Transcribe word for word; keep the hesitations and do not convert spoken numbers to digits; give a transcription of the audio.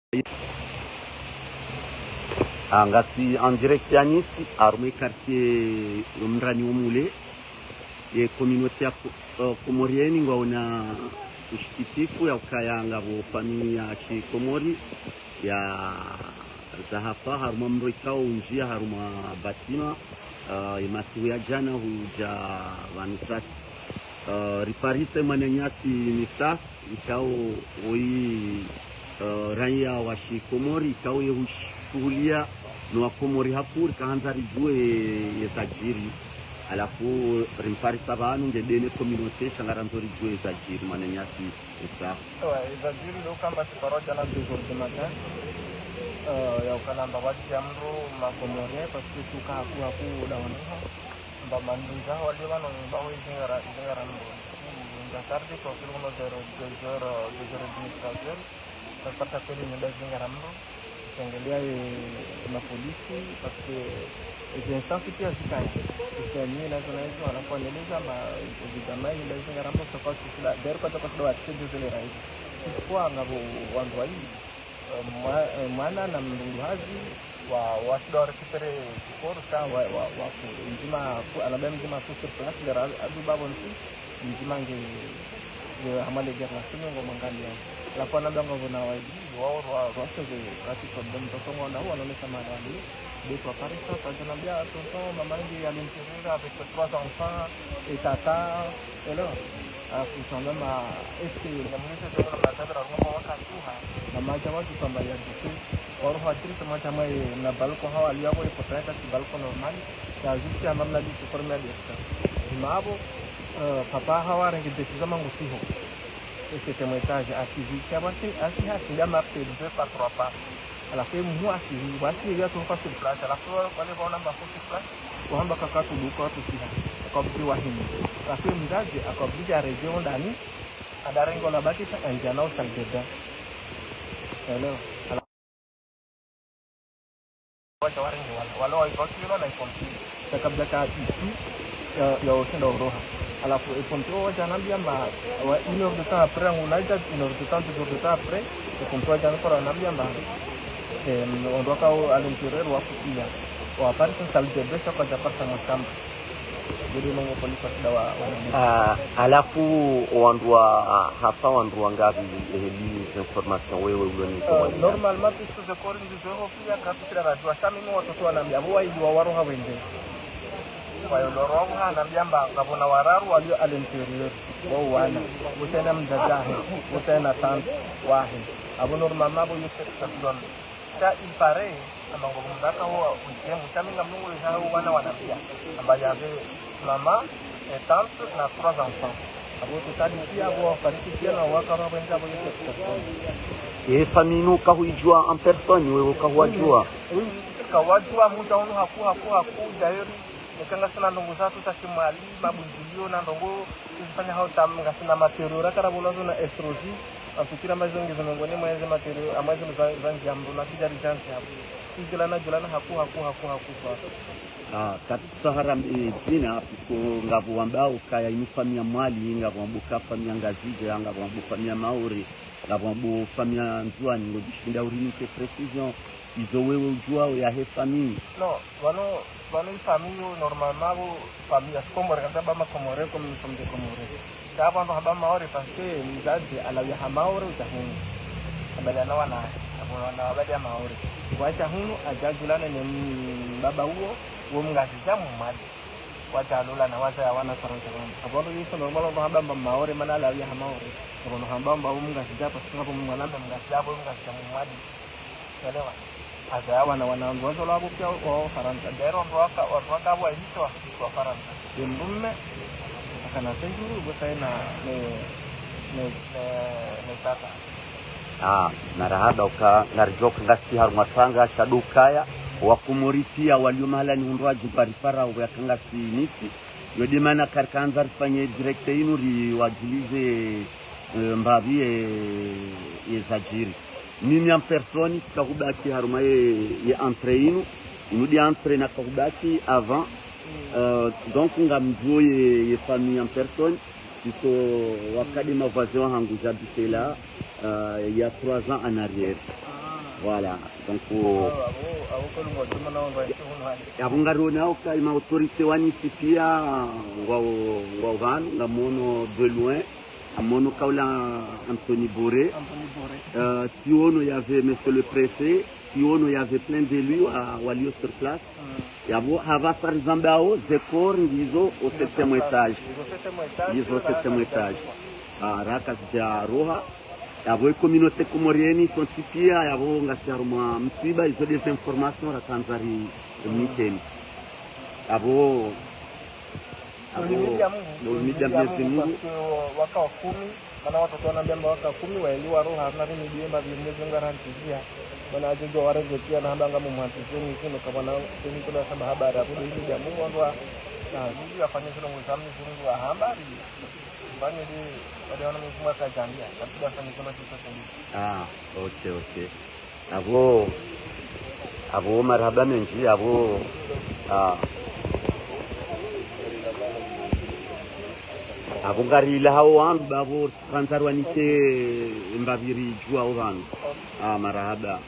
Ah, ngasi en direct ya Nice, harumwa ye quartier yo Mrani wo Mule, ye communauté ya ko-, eh, comorienne ngwaona ushikitifu ya ukaya ngapvo famille ya shikomori ya zahafa harumwa mdro ikao unjia harumwa bâtiment, eh, ye masihu ya jana huja pvanu Tras. Eh, riparisa mwananyasi Miftah, ikao oyi, eh, raia wa shikomori, ikao ye hushuhulia no wakomori hakuu, rikahandza rijue ye, ye zajiri. Halafu rimparisa pvanu nge dene communauté, sha ngarandzo rijue ye zajiri, mwananyasi Miftah. Ouais, ye zajiri leo kamba tsi paro jana deux heures du matin. Eh, ya ukana mba wadji ya mdru ma comoriens, parce que shuka hakuu hakuu daoneha. Mba mandru zaho wale pvanu mba ho izingara, izingara mdru. Nda tarde kwa kilo kuno zéro, deux heures, deux heures et demie, trois heures. Tapata kweli nda izingara mdru. Shangelia ye mapolisi, parce que ze instances pia zikaya. Isiani nazo nazo, wanakuwa neleza ma, évidemment, nda izingara mdru, sokwa sisila, der kwa tokwa sila wa tse deux heures. Sikuwa ngapvo wandru waili. Eh, mwa-, eh, mwana na mdru hazi, wa, washinda wa récupérer corps, sha wa, wa, wa ku-, mdzima ku-, anabia mdzima ku sur place, lera adu babo nsi, mdzima nge, nge hamale guerre la sime ngo mwangalia. La kwa nabia ngo vona wa, wa, wa, wa, senge, kasi problème, tonton, wanda, wa, none sama, wali, deux, trois, par exemple, ça, je nabia, tonton, maman, il est à l'intérieur avec trois enfants, et tata, Elewa. Halafu tsamba ma, est-ce que, na mwisho tsamba ma tabira rumwa wakati uha. Na madja wa tsamba ya dise. Waruha tiri tsamba tsamba ye na balcon hawa aliya kwa ipo traka si balcon normal. Ya zuti ya mamna di sukuru mna di extra. Mabo, eh, papa hawa rangi desi za mangu siho. Ese temo étage, asizi. Kia basi, asi hasi ya mape deux par trois par. Halafu ye mhu asihi, wasihi ya tufa sur place. Halafu wale waona mba sur place, wahamba kaka tuduka watusiha. Akabidi wahimi. Halafu ye mzazi, akabidi aredjei ondani, adarengo la bakisha, andjana o salle de bain. Elewa. Halafu wacha warenge wala, wala wa ipokilo na ipokilo. Takabla ka ici, ya, ya oshinda oroha. Halafu, e pompier wadja wanambia mba, wa, une heure de temps après, ngu naja, une heure de temps, deux heures de temps après, e pompier wadja wanambia mba, eh, wandru waka o à l'intérieur wakutia. Waparisa salle de bain, sha kwadja parisa mwa chambre. Bidi nongo police washinda wa, wa. Ah, halafu, wandru wa, hafa wandru wangavi, eh, les informations wewe ulonizo. Eh, normalement, puisque je corrige, je hofia, kapitila rajua, sha mimi watoto wanambia, abo waili wa waroha wende. Kwa hiyo, ndo roho hanambia mba, ngapvo na wararu walio à l'intérieur, wo wana, usena mdzadze wahe, usena tante wahe. Abo normalement, abo yo sept personnes. Sha il paraît, amba ngo mdaka wo, uje, msha mi ngamnungu le sha wo wana wanambia. Amba yave mama, eh, tante, na trois enfants. Abo tutadi pia, abo wafariki pia, na waka wa wenza, abo yo sept personnes. Ye famille inu kahuijua en personne, wewe kahuwajua? Oui, kawadjua muda unu haku, haku, haku, d'ailleurs, eka ngasina ndrongo zatru za shimwali, mabundjilio na ndrongo, zifanya hao tam, ngasina matériaux, rakara bolazo na estrosi, afikira mazo ngizo miongoni mwa eze matériaux, ama eze za, za ndziambo, na kijari za ndziambo. Kijulana, julana haku, haku, haku, haku, kwa. Ah, katsusahara, eh, dzina, puisque ngapvo wambao ukaya inu famille ya Mwali, ngapvo wambao ka famille ya Ngazidja, ngapvo wambao famille ya Maore, ngapvo wambao famille ya Ndzuani, ngodjishinda urinike précision, izo wewe ujuao yahe famille. Non, pvanu, pvanu i famille yo, normalement, abo famille ya Komori, kata ba ma Comores, comme nous sommes des Comores. Sha pvandru hamba Maore, parce que mdzadze alawia ha Maore udja hunu. Abali ana wana, abo wana abali ya Maore. Wadja hunu, adja julana ne mbaba uwo, wo mngazidja Mmwali. Wadja alula na wazaya wana Farantsa pvanu. Apvo ndo yiso normal ndo hamba mba Maore, mana alawia ha Maore. Apvo ndo hamba mba wo mngazidja, parce que ngapvo mwanambe mngazidja, apvo mngazidja Mmwali. Elewa. Azaya wana, wana wandru wazalwa apvo pia wa, wa Farantsa. Dero wandru waka, wandru waka apvo waitwa wa Farantsa. Ye mdrume, akana séjour, bo saina ne, ne, ne, ne tata. Ah, marahaba uka, ngaridjoka ngasi harumwa tanga, sha ndo ukaya, wakomori pia, walio mahalani hundru wadji pvwa ripara, uwe aka ngasi Nice. Yo de mana karikandza rifanye direct inu riwadjulize, eh, mbapvi ye, ye zadjiri. Mimi en personne, tsika hubaki harumwa ye, ye entrée inu. Inu de entrée naka hubaki avant. Euh, donc, ngamdjuo ye, ye famille en personne, puisque waka de ma voisins wahangu, j'habitais là, euh, il y a trois ans en arrière. Voilà, donc, euh, yapvo ngarionao ka ema autorité wa Nice pia ngwao, ngwao pvanu, ngamwono de loin, ngamwono kaula Anthony Boré. Euh, tsiono, il y avait monsieur le préfet, tsiono, il y avait plein d'élus wa, walio sur place. Yapvo hapvasa rizambao ze corps ngizo au septième étage. Ngizo au septième étage. Ah, raka zidja roha. Yapvo e communauté comorienne sontsi pia, yapvo ngasi harumwa msiba, izo des informations rakandza ri, rimnikeni. Yapvo, yapvo, ndo midi ya Mwenyezi Mungu. Waka wa kumi, mana watoto wanambia amba waka kumi, waeli waroha, na rimidi yemba vile Mwenyezi Mungu arantizia. Mana ajojo wareze pia na hamba ngamumwantizeni, zinu kabana, zinu kuna samba habari, yapvo ndo midi ya Mungu, wandru wa, na, midi yafanye zinu nguzamni, zinu ngwa hamba, Bani di, pada wana mfumo wa sajambia, tapi dah fanya kama kita sendiri. Ah, ok, ok. Yapvo, yapvo marahaba mendji, yapvo, ah. Yapvo ngari ila hao wandru, yapvo randza rwanike mbapvi ridjuwa o wandru. Ah, marahaba.